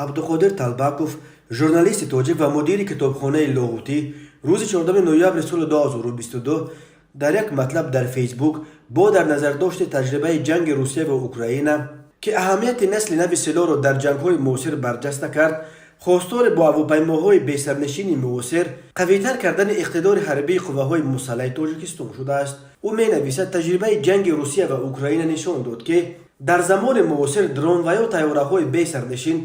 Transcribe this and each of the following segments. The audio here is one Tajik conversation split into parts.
Абдуқодир Талбаков, журналисти тоҷик ва мудири китобхонаи Лоҳутӣ, рӯзи 14 ноябри соли 2022 дар як матлаб дар Фейсбук бо дар назардошти таҷрибаи ҷанги Русия ва Украина, ки аҳамияти насли нави силоҳро дар ҷангҳои муосир барҷаста кард, хостори бо ҳавопаймоҳои бесарнишини муосир қавитар кардани иқтидори ҳарбии қувваҳои мусаллаҳи Тоҷикистон шудааст. Ӯ менависад: таҷрибаи ҷанги Русия ва Украина нишон дод, ки дар замони муосир дрон ва ё тайёраҳои бесарнишин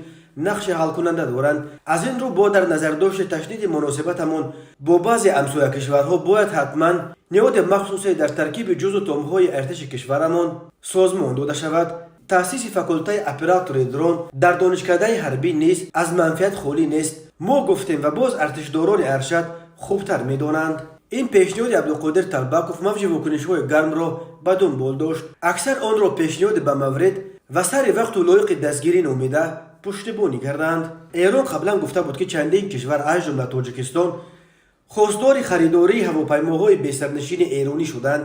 нақши ҳалкунанда доранд. Аз ин рӯ, бо дар назардошти ташдиди муносибатамон бо баъзе ҳамсоя кишварҳо, бояд ҳатман ниҳоди махсусе дар таркиби ҷузъу томҳои артиши кишварамон созмон дода шавад. Таъсиси факултаи оператори дрон дар донишкадаи ҳарбӣ низ аз манфиат холӣ нест. Мо гуфтем ва боз артишдорони аршад хубтар медонанд. Ин пешниҳоди Абдуқодир Талбаков мавҷи вокунишҳои гармро ба дунбол дошт. Аксар онро пешниҳоди ба маврид ва сари вақту лоиқи дастгирӣ номида, пуштибонӣ карданд. Эрон қаблан гуфта буд, ки чандин кишвар, аз ҷумла Тоҷикистон, хостори харидории ҳавопаймоҳои бесарнишини эронӣ шуданд.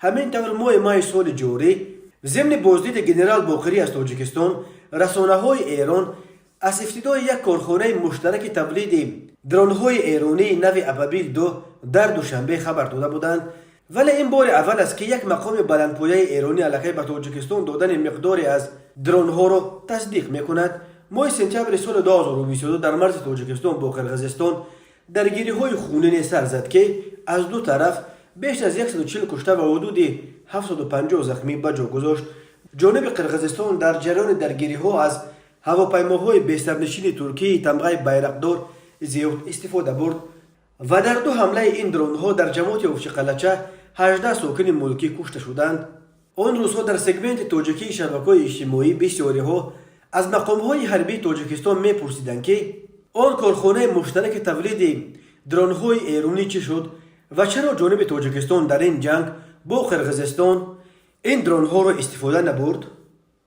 Ҳамин тавр, моҳи майи соли ҷорӣ, зимни боздиди генерал Боқирӣ аз Тоҷикистон, расонаҳои Эрон аз ифтитоҳи як корхонаи муштараки тавлиди дронҳои эронии нави Абабил 2 дар Душанбе хабар дода буданд. Вале ин бори аввал аст, ки як мақоми баландпояи эронӣ аллакай ба Тоҷикистон додани миқдоре аз дронҳоро тасдиқ мекунад. Моҳи сентябри соли 2022 дар марзи Тоҷикистон бо Қирғизистон даргириҳои хунине сар зад, ки аз ду тараф беш аз 140 кушта ва ҳудуди 750 захмӣ ба ҷо гузошт. Ҷониби Қирғизистон дар ҷараёни даргириҳо аз ҳавопаймоҳои бесарнишини туркии тамғаи Байрақдор зиёд истифода бурд ва дар ду ҳамлаи ин дронҳо дар ҷамоати Овчиқалача 18 сокини мулкӣ кушта шуданд. Он рӯзҳо дар сегменти тоҷикии шабакаҳои иҷтимоӣ бисёриҳо аз мақомҳои ҳарбии Тоҷикистон мепурсиданд, ки он корхонаи муштараки тавлиди дронҳои эронӣ чӣ шуд ва чаро ҷониби Тоҷикистон дар ин ҷанг бо Қирғизистон ин дронҳоро истифода набурд.